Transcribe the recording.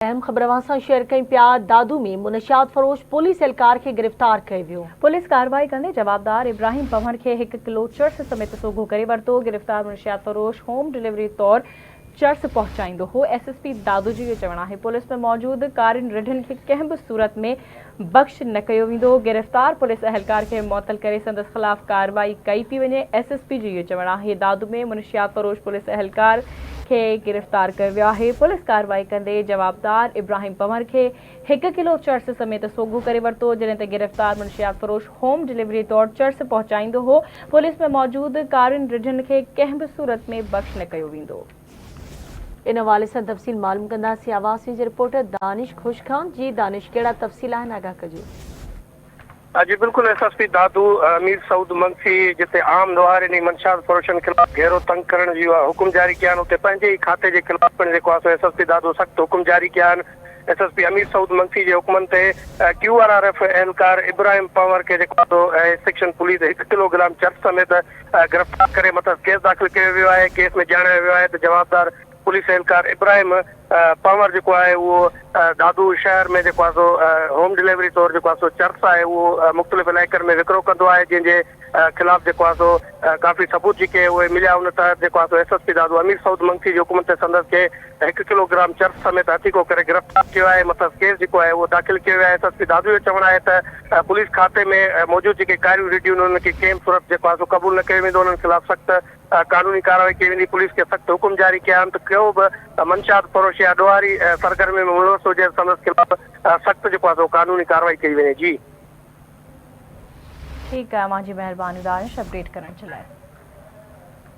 اهم خبر اوهان سان شيئر ڪيون پيا، دادو ۾ منشيات فروش پوليس اهلڪار کي گرفتار ڪيو ويو. پوليس ڪارروائي ڪندي جوابدار ابراهيم پنهور کي هڪ ڪلو چرس سميت سوگهو ڪري ورتو، گرفتار منشيات فروش هوم ڊليوري طور چرس پهچائيندو هو، ايس ايس پي دادو جو اهو چوڻ آهي پوليس ۾ موجود ڪارين رڍن کي ڪنهن به صورت ۾ بخش نه ڪيو ويندو، گرفتار پوليس اهلڪار کي معطل ڪري سندس خلاف ڪارروائي ڪئي پئي وڃي، ايس ايس پي جو اهو چوڻ آهي دادو ۾ منشيات فروش پوليس اهلڪار کي گرفتار ڪيو ويو آهي، پوليس ڪارروائي ڪندي جوابدار ابراهيم پنهور کي هڪ ڪلو چرس سميت سوگهو ڪري ورتو، جڏهن ته گرفتار منشيات فروش هوم ڊليوري طور چرس پهچائيندو هو، پوليس ۾ موجود ڪارين رڍن کي ڪنهن به صورت ۾ بخش نه ڪيو ويندو. ان حوالي سان تفصيل معلوم ڪنداسين آواز نيوز جي رپورٽر دانش خوش کان جي دانش ڪهڙا تفصيل آهن آگاهه ڪجو. جي بلڪل S S P Dadu Mir Saud Magsi جتي عام ڏوهارين ۽ منشيات فروشن خلاف گهيرو تنگ ڪرڻ جي حڪم جاري ڪيا آهن اتي پنهنجي ئي کاتي جي خلاف پڻ جيڪو آهي سو ايس ايس پي دادو سخت حڪم جاري ڪيا آهن ايس ايس پي امير سعود مگسي جي حڪمن تي ڪيو آر آر ايف اهلڪار ابراهيم پنهور کي جيڪو آهي سو سيڪشن پوليس هڪ ڪلو گرام چرس سميت گرفتار ڪري مٿس ڪيس داخل ڪيو ويو آهي، ڪيس ۾ ڄاڻايو ويو آهي ته جوابدار پوليس اهلڪار ابراهيم پنهور جيڪو آهي اهو دادو شهر ۾ جيڪو آهي سو هوم ڊليوري طور جيڪو آهي سو چرس آهي اهو مختلف علائقن ۾ وڪرو ڪندو آهي جنهن جي خلاف جيڪو آهي سو ڪافي ثبوت جيڪي اهي مليا ان تحت جيڪو آهي سو S S P Dadu Amir Saud Magsi جي حڪم تي سندس کي هڪ ڪلو گرام چرس سميت هٿيڪو ڪري گرفتار ڪيو آهي، مٿس ڪيس جيڪو آهي اهو داخل ڪيو ويو آهي، ايس ايس پي دادو جو چوڻ آهي ته پوليس کاتي ۾ موجود جيڪي ڪاريون رڍيون آهن انهن کي ڪنهن به صورت جيڪو آهي سو قبول نه ڪيو ويندو، انهن خلاف سخت قانوني ڪارروائي ڪئي ويندي، پوليس کي سخت حڪم جاري ڪيا آهن ته ڪو به منشيات فروش يا ڏوهاري سرگرمي ۾ ملوث هجي ته سندس خلاف سخت جيڪو آهي سو قانوني ڪارروائي ڪئي وڃي. جي. ٺيڪ آهي اوهان جي مهرباني دانش اپڊيٽ ڪرڻ جي لاء.